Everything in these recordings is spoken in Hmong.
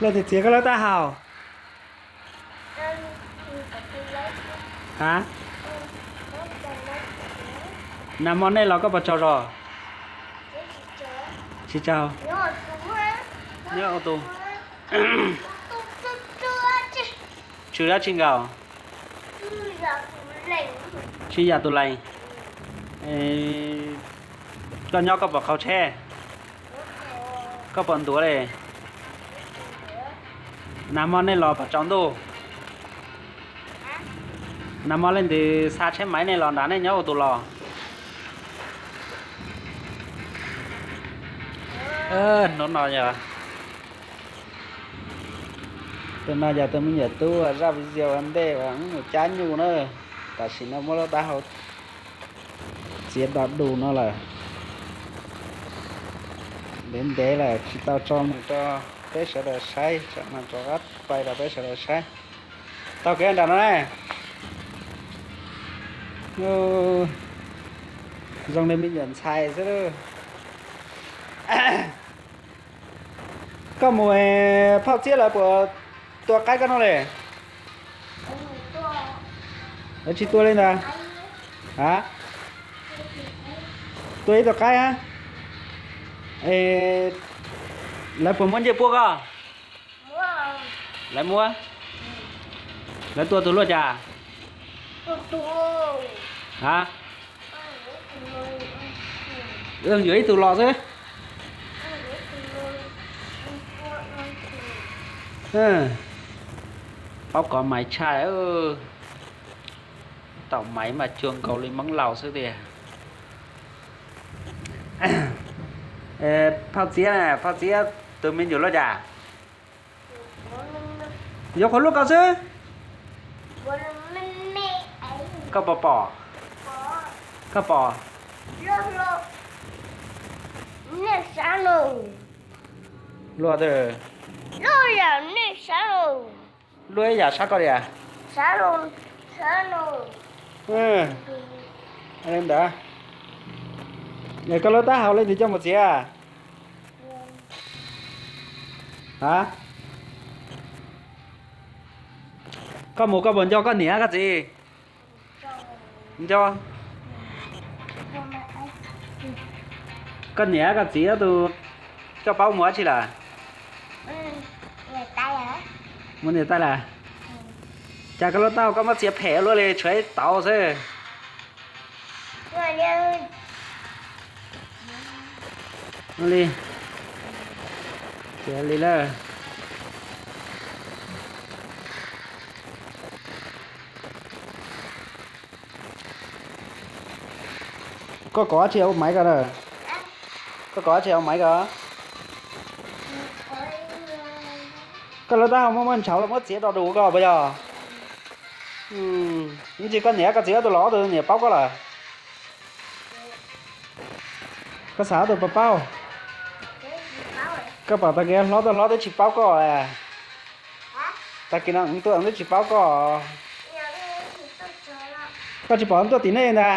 Leej twg txiav koj lub taub hau? Ha? Nag hmo nej los koj puas tsaug zog? Tsis tsaug. Nyob tus, tsw dab tsi nkaus? Tsis yam tus lees. Koj nyob koj puas qaug tsheb? Koj puas ntuav li? Nag hmo nej los puas tsaus ntuj? Nag hmo leej twg xa tsheb maiv nej los nrad nej nyob ua tus los? Hnub no yog, tus no yog tus me nyuam tub zaj video ua ntej uas wb mus cab nyuj na. Tam sim no muab lub taub hau txiav do du no lawm. Ntev ntev lawm tsis tau tso mus rau peb sawv daws saib, tsam no rov qab pais rau peb sawv daws saib. Taug kev nram no ne. Zoo li me nyuam ntxhais xwb. Koj mus, Phauj Txiab lawv puas tua qaib koj no li? Lawv tsis tua li ntag. A, tua ib tug qaib a. Lawv puas muab ncej puab koj? Lawv muab. Lawv tua tus luaj cas? A, yuav ib tug los xwb. Paub kov maiv tshaj. Taum maiv mas cuag nkaus li Hmoob laus xwb tiag. Phauj Txiab, Phauj Txiab tus me nyuam luaj cas? Yuav qhuav luaj koj xwb. Koj puas pom? Koj pom? Luaj, luaj ib yam sab koj li. Li ntawd, koj lub taub hau leej twg coj mus txiav? A, koj mus koj puas nco koj niam koj txiv? Nco. Koj niam koj txiv ob tug, koj paub mus dab tsi lawm? Mus niam tais lawm. Cas koj lub taub hau koj muab txiav phem luaj li, tshuav ib tauv xwb. Li, txiav li lawm. Koj kov dab tsi ua maiv koj na? Koj kov dab tsi ua maiv koj? Koj lub taub hau muaj muaj ntshav los muab txiav do du koj puas yog? Ib ntsis koj niam koj txiv ob tug los ob tug niam paub koj lawm? Koj xav ob tug puas paub? Koj pom tag kev hlob tuaj hlob twb tsis paub koj. Tag kis no tuaj twb tsis paub koj. Koj tsis pom tuaj tim nej ntag.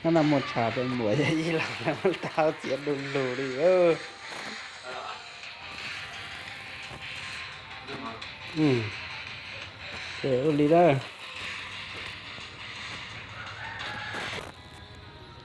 Hnub no muaj tshav tes muam yog ib los muab taub hau txiav du lug li. Ces ua li na.